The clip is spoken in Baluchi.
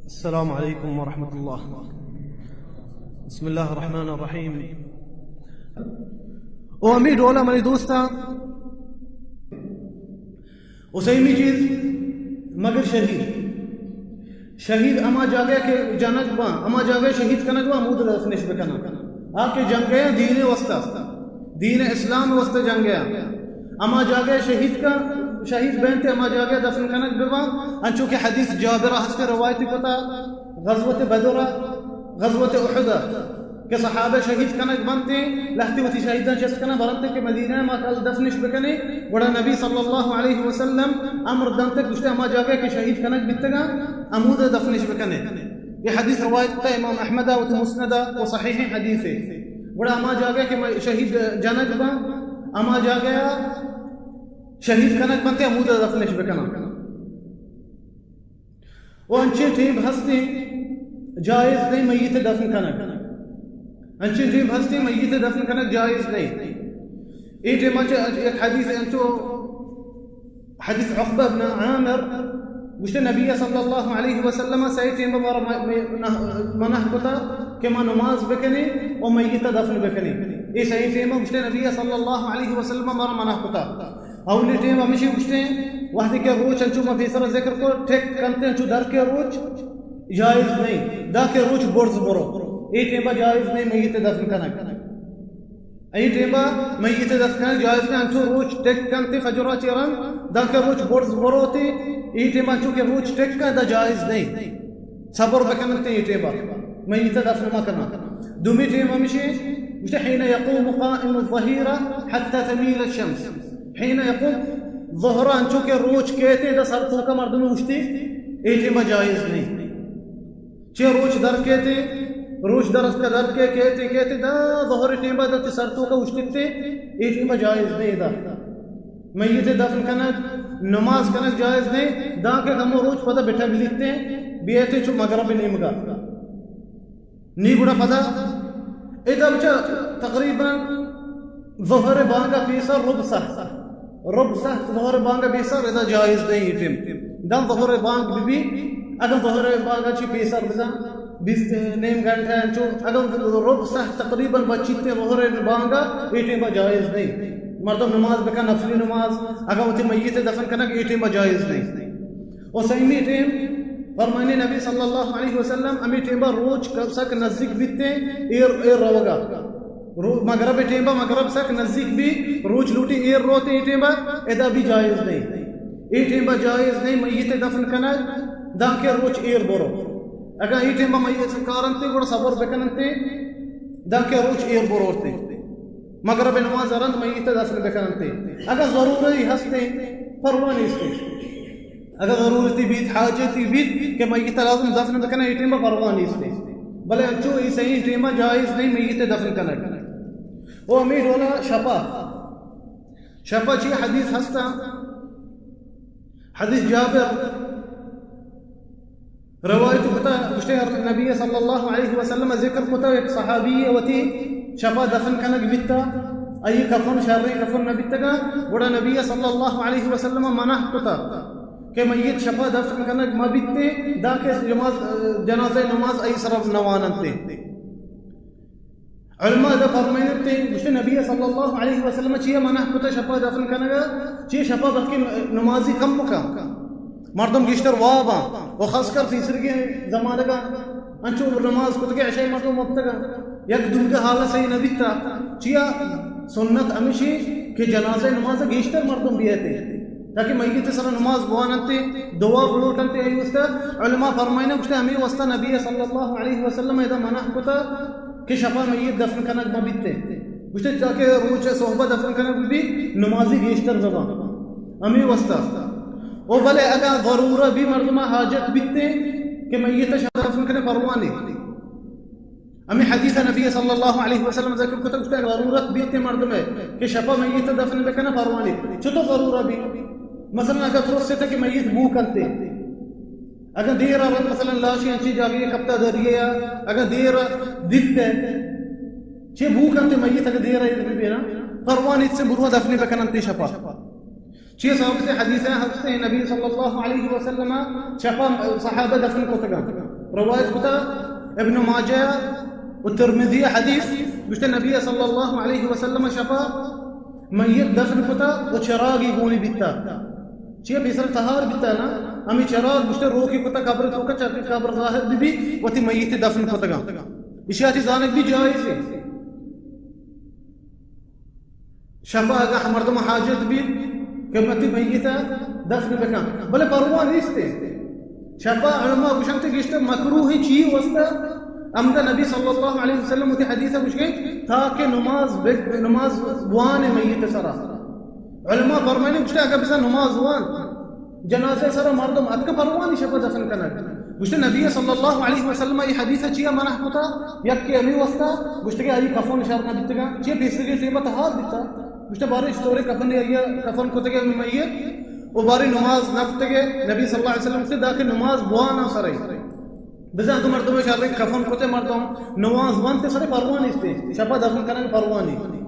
السلام علیکم ورحمۃ اللہ۔ بسم اللہ الرحمن الرحیم۔ او ہمے ڈولا منی دوستاں، و سیمی چیز، مگر شہید، شہید ہما جاگہ کہ جنگ باں، ہما جاگہ شہید کنگ باں، ہمود دفنش بکناں۔ آ کہ جنگ ءَ دین واسطہ، دین اسلام واسطہ جنگ ءَ، ہما جاگہ شہید کا، شہید بینت، ہما جاگہ دفن کنگ بباں۔ انچو کہ حدیث جابر ہستے روایت کتا، غزوت بدر، غزوت احد، کہ صحابہ شہید کنگ بنت، لہتے وتی شہیداں چست کناں برنت کہ مدینہ ما کل دفنش بکنیں۔ گڑا نبی صلی اللہ علیہ وسلم امر دنت، گوشتے ہما جاگہ کہ شہید کنگ بیتگاں، ہمود دفنش بکنیں۔ یہ حدیث روایت کتا امام احمد وتی مسند و صحیح حدیث ہے۔ گڑا ہما جاگہ کہ شہید جنگ باں، ہما جاگہ شہید کنگ بنت، ہمود دفنش بکناں۔ و انچیں ٹیم ہستیں جائز نہیں میت دفن کنگ۔ انچیں ٹیم ہستیں میت دفن کنگ جائز نہیں۔ اے ٹیم چہ یک حدیث انچو، حدیث عقبہ بن عامر گوشتے، نبی صلی اللہ علیہ وسلم سئے ٹیم مارا م-، م-، منع کتا کہ ما نماز بکنیں و میت دفن بکنیں۔ اے سئے ٹیم گوشتے نبی صلی اللہ علیہ وسلم مارا منع کتا۔ اولی ٹیم ہمیشی گوشتے، وہدے کہ روچ انچو ما پیسر ذکر کو، ٹک کنتے انچو در کے روچ جائز نہیں، دا کہ روچ برز برو، اے ٹیم جائز نہیں میت دفن کنگ۔ اے ٹیم میت دفن کنگ جائز نہیں، انچو روچ ٹک کنتے فجرا چیرن، دا کہ روچ برز بروتے، اے ٹیم انچو کہ روچ ٹک کن، دا جائز نہیں۔ صبر بکننت اے ٹیما، میت دفن مکنن۔ دومی ٹیم ہمیشی، گوشتے، حين يقوم قائم الظهيرة حتى تميل الشمس۔ حين يقوم، ظہر انچو کہ روچ کیتے دا سر توکا مردم اوشتی، اے ٹیما جائز نہیں۔ چہ روچ در کیتے، روچ در اتکا در کے کیتے، کیتے دا ظہر ٹیما دا سر توکا اوشتیتے، اے ٹیما جائز نہیں دا۔ میت دفن کنگ، نماز کنگ جائز نہیں، دانکہ کمو روچ پدا بٹگلیتے، بیئتے چو مغرب نیمگا۔ نی گڑا پدا ادا بچا تقریباً ظہر بانگا پیسر رب ساعت، رب ساعت ظہر بانگا پیسر ادا جائز نہیں ٹیم۔ داں ظہر بانگ بی بی، اگر ظہر بانگا چی پیسر بزاں، بیست نیم گھنٹہ انچو، اگاں رب ساعت تقریباً بچیتے ظہر بانگا، اے ٹیما جائز نہیں۔ مردم نماز بکن، نفلی نماز، اگاں وتی میت دفن کنگ، اے ٹیما جائز نہیں۔ و سیمی ٹیم، فرمانے نبی صلی اللہ علیہ وسلم، ہمیں ٹیما روچ سک نزدیک بیتے، ایر، ایر روگا۔ رو-، مغرب ٹیما، مغرب سک نزدیک بی، روچ لوٹی ایر روتے، اے ٹیما ادا بھی جائز نہیں۔ اے ٹیما جائز نہیں میت دفن کنگ، دانکہ روچ ایر برو۔ اگاں اے ٹیما میت کارنتے، گڑا صبر بکننتے، دانکہ روچ ایر برورتے۔ مغرب نماز رند میت دفن بکننتے۔ اگاں ضروری ہستے، پرواہ نیستے۔ اگاں ضرورتی بیت، حاجتی بیت کہ میت لازم دفن بکنن، اے ٹیما پرواہ نیستے۔ بلے انچو اے صحیح ٹیما جائز نہیں میت دفن کنگ۔ او ہمیں ڈولا شپا، شپا چی حدیث ہستا؟ حدیث جابر روایت کتا، گوشتے نبی صلی اللہ علیہ وسلم ذکر کتا، ایک صحابی وتی شپا دفن کنگ بیتا، ای کفن شریں کفن نہ بیتگا، گڑا نبی صلی اللہ علیہ وسلم منع کتا کہ میت شپا دفن کنگ مہ بیتے، دا کہ نماز، جنازہ نماز ای سرا نواننتے۔ علماء دا فرمائنتے، گوشتے نبی صلی اللہ علیہ وسلم چیا منع کتا شپا دفن کنگا؟ چیا؟ شپا بلکہ نمازی کم مکا، مردم گیشتر واباں، و خاص کر پیسرگیں زمانگا انچو نماز کتگے عشاء مردم وپتگا، یک دوگے حال صحیح نبیتا۔ چیا؟ سنت ہمیشی کہ جنازہ نماز گیشتر مردم بیتے، تاکہ میت سر نماز بواننتے، دعا بلوٹنتے۔ ای واسطہ علماء فرمائنا، گوشتے ہمیں واسطہ نبی صلی اللہ علیہ وسلم ادا منع کتا کہ شپا میت دفن کنگ مہ بیتے۔ گوشتے تاکہ روچ صحبہ دفن کنگ بی، نمازی گیشتر بباں۔ ہمیں واسطہ۔ او بلے اگاں ضرورہ بی، مردمہ حاجت بیتے کہ میت شپا دفن کنے، پرواہ نہیں۔ ہمیں حدیث نبی صلی اللہ علیہ وسلم ذکر کتا، گوشتے ضرورت بیتے مردمے کہ شپا میت دفن بکنے، پرواہ نہیں۔ چطور ضرورہ بی؟ مثلاً اگاں ترستے کہ میت بو کنتے، اگاں دیر آ رند مثلاً لاشی انچی جاگہے کپتا دریے آ، اگاں دیر آ دیتے، چے بو کنتے میت اگاں دیر آ بی بینا، پرواہ نیت سے بروا دفنے بکننتے شپا۔ چے ثابت حدیث ہستے نبی صلی اللہ علیہ وسلم شپا صحابہ دفن کتگا۔ روایت کتا ابن ماجہ و ترمذی حدیث، گوشتے نبی صلی اللہ علیہ وسلم شپا میت دفن کتا و چراغی گونی بیتا۔ چیا پیسر تہار بیتا نا، ہمیں چراغ گوشتے روکی کتا قبر توکا، چاکہ قبر ظاہر بی بی، وتی میت دفن کتگا۔ اشیا چی زانگ بھی جائز ہے۔ شپا اگاں مردم حاجت بیت کہ وتی میت ء دفن بکن، بلے پرواہ نیست۔ شپا علماء گوشنت گشت مکروہ چی واسطہ؟ ہمدا نبی صلی اللہ علیہ وسلم وتی حدیث گوشگے تاکہ نماز بگ-، نماز بوان میت سرا۔ علماء فرمائنے گوشت اگر بزن نماز وان جنازہ سرا مردم اتک پروانی شپا دفن کنگ۔ گوشت نبی صلی اللہ علیہ وسلم ای حدیث چیا منع کتا؟ یک کہ امی واسطہ گوشت کہ ای کفن شر نہ بیتگا، چیا پیسرگی قیمت ہار بیتا۔ گوشت بارے استورے کفن ای کفن کتگے امی میت و بارے نماز نہ کتگے۔ نبی صلی اللہ علیہ وسلم سے دا کہ نماز بوانا سرے۔ بزن تو مردم شر کفن کتے مردم نماز وانتے سرے پروانی استے۔ شپا دفن کنگ پروانی۔